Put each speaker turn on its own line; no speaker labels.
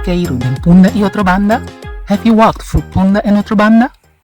keiru den Punda i Otrobanda? Have you walked through Punda and Otrobanda?